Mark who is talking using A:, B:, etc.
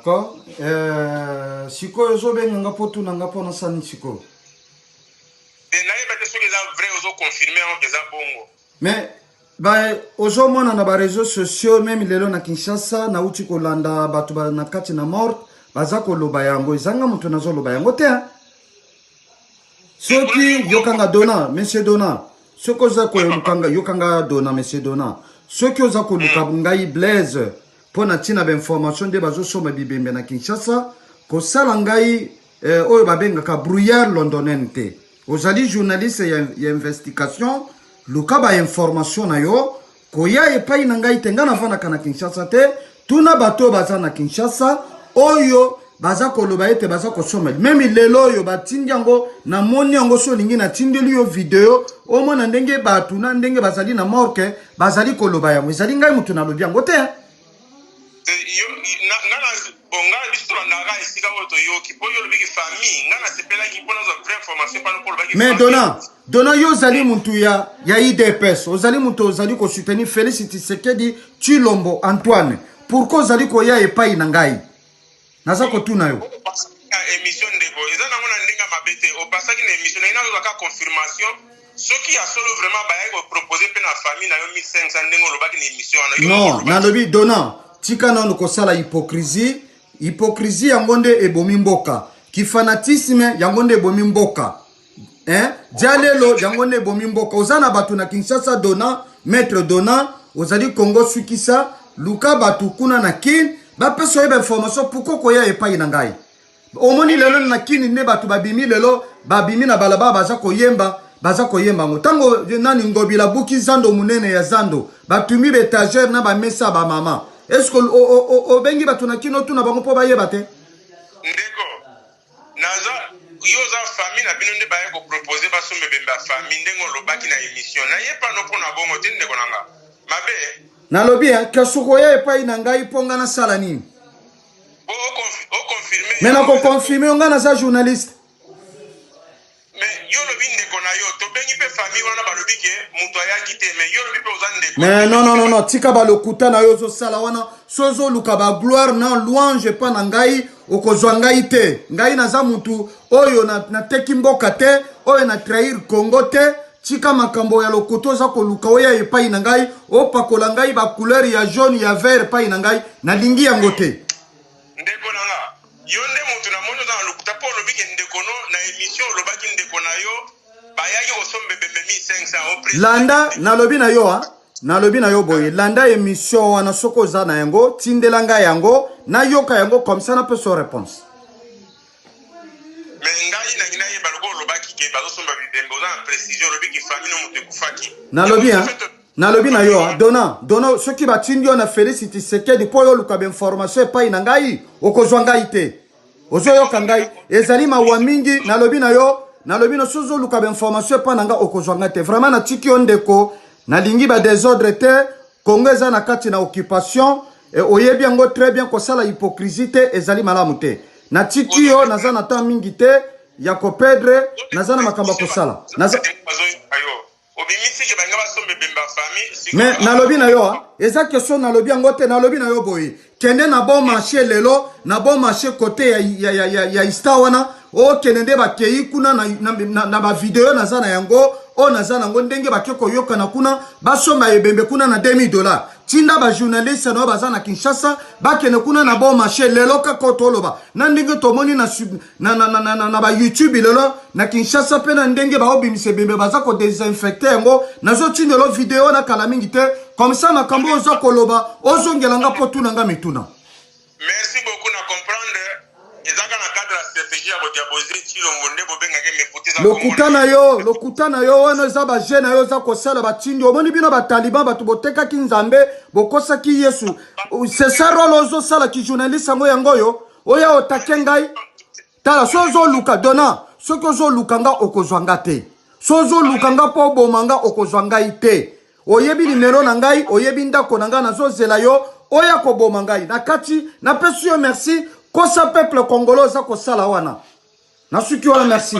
A: D'accord. Sikoyo ozobenga nga mpo otuna nga mpo nasani sikoyo?
B: Te, nayeba te soki eza vrai, ozoconfirme yango ke eza bongo.
A: Mais ba ozomona na bareseau sociaux, meme lelo na Kinshasa nauti kolanda bato ba, na kati na morte baza koloba yango. Ezanga moto nazoloba yango te, hein? Soki yokanga Dona, monsieur Dona, soki oza kolukanga, yokanga Dona, monsieur Dona, soki oza koluka ngai Blaise mpo na ntina bainformation nde bazosomba bibembe na Kinshasa, kosala ngai oyo babengaka brouillard londonienne te. Ozali journaliste ya investigation, luka bainformation na yo, koya epai na ngai te. Ngai navandaka na Kinshasa te. Tuna bato oyo baza na Kinshasa oyo baza koloba ete baza kosomba. Meme lelo oyo batindi yango, namoni yango. So olingi, natindeli yo video, omona ndenge bato na ndenge bazali na morgue bazali koloba yango. Ezali ngai moto nalobi yango te.
B: Te, yo nga na bon, nga biso tolandaka esika oyo toyoki, mpo yo olobiki famille. Nga nasepelaki mpo nazwa vraie information pano, mpo olobaki
A: Mais
B: famille.
A: Dona, Dona, yo ozali mutu ya UDPS, ozali mutu ozali kosoutenir Félix Tshisekedi Tshilombo Antoine. Pourquoi ozali koya epai na ngai? Naza kotuna yo.
B: Opasaki na émission, ndeko, eza nango na ndenge ya mabe te. Opasaki na émission nangi, nazozwaka confirmation soki ya solo vraiment bayaki kopropose mpe na famille na yo 1500 ndenge olobaki na émission wana. Yo moko
A: Non,
B: olobaki.
A: nalobi, Dona, tika nanu kosala hypocrisie. Hypocrisie yango nde ebomi mboka. Kifanatisme yango nde ebomi mboka. Hein? Dialelo yango nde ebomi mboka. Oza na bato na Kinshasa, Dona, maître Dona, ozali Congo sukisa, luka bato kuna na Kin, bapesa yo ba information. Pourquoi koya epai na ngai? Omoni lelo na Kini nde bato babimi lelo, babimi na balabala, baza koyemba, baza koyemba yango. Ntango nani Ngobila buki zando monene ya zando, batumi baétagère na bamesa ya bamama. Est-ce obengi bato na Kini, otuna bango mpo bayeba te?
B: Ndeko, naza yo oza famille na bino nde baye kopropose basomba ebembe ya famille ndenge olobaki na émission. Naye pano mpo na bongo te, ndeko na nga, mabe.
A: Nalobi kasi okoya epai na ngai mpo nga nasala nini?
B: Po oconfirme.
A: Me nakoconfirme yo, ngai naza journaliste.
B: Mais yo olobi ndeko na yo, tobengi mpe famille wana, balobi ke moto ayaki te. Mais yo olobi mpe oza ndeko.
A: Mais non, non, non, non, tika balokuta na yo ozosala wana. So ozoluka bagloire na louange epa na ngai, okozwa ngai te. Ngai naza mutu oyo nateki mboka te, oyo na trahir Congo te. Tika makambo ya lokuta oza koluka oya epai na ngai, opakola ngai bacouleur ya jaune, ya vert epai na ngai. Nalingi yango te.
B: Ndeko na nga, yo nde moto namoni oza na lokuta, mpo olobi ke ndeko no na émission, olobaki ndeko na yo bayaki kosomba ebembe 1500 o
A: Landa, nalobi na yo, ha, nalobi na yo boye: landa émission wana. Soki oza na yango, tindela ngai yango, nayoka yango, comme ça napesa yo réponse.
B: Mais ngai nangi nayeba, lokola olobaki ke bazosomba bibembe, oza na précision, olobi ke famille no moto ekufaki.
A: Nalobi, ha, nalobi na yo, ha, Dona, Dona, soki batindi yo na Félix Tshisekedi mpo oyo oluka bainformation epai na ngai, okozwa ngai te. Ozoyoka ngai? Ezali mawa mingi. Nalobi na yo, nalobi na so ozoluka bainformation epai na ngai, okozwa ngai te. Vraiment, natiki yo, ndeko. Nalingi badésordre te. Congo eza na kati na occupation e, oyebi yango très bien. Kosala hypocrisie te, ezali malamu te. Natiki yo, naza na temps mingi te ya koperdre, naza na makambo ya kosala, naza
B: Bazoyoka yo, obimisi ke balinga basomba ebembe ya famille.
A: Mais nalobi na yo, ah, eza question, nalobi yango te. Nalobi na yo boye: kende na Bon Marché lelo, na Bon Marché côté ya ista wana, okende nde bakei kuna na bavideo naza na yango oyo naza nango, ndenge bake koyokana kuna, basomba ebembe kuna na 2000 $. Tinda bajournaliste na oyo baza na Kinshasa, bakende kuna na Bon Marché lelo kaka oyo toloba, na ndenge tomoni na bayoutube lelo na Kinshasa mpe na ndenge baobimisa ebembe, baza kodésinfecte yango. Nazotindela video na kala mingi te, comme ça makambo oyo oza koloba, ozongela nga mpo tuna nga mituna.
B: Merci beaucoup, na comprendre. Ezaka na cadre ya stratégie ya kodiaboliser Tshilombo nde bobengaki mepote eza.
A: Lokuta na yo, lokuta na yo wana eza baje na yo oza kosala. Batindi, omoni bino bataliban, bato botekaki Nzambe, bokosaki Yesu. C'est ça rôle ozosalaki journaliste yango, yango oyo oya otake ngai. Tala, so ozoluka Dona, soki ozoluka nga, okozwa nga te. So ozoluka nga mpo oboma nga, okozwa ngai te. Oyebi nimero na ngai, oyebi ndako na ngai. Nazozela yo oya koboma ngai na kati. Napesi yo merci. Kosa peuple congolais oza kosala wana, nasuki wana. Merci.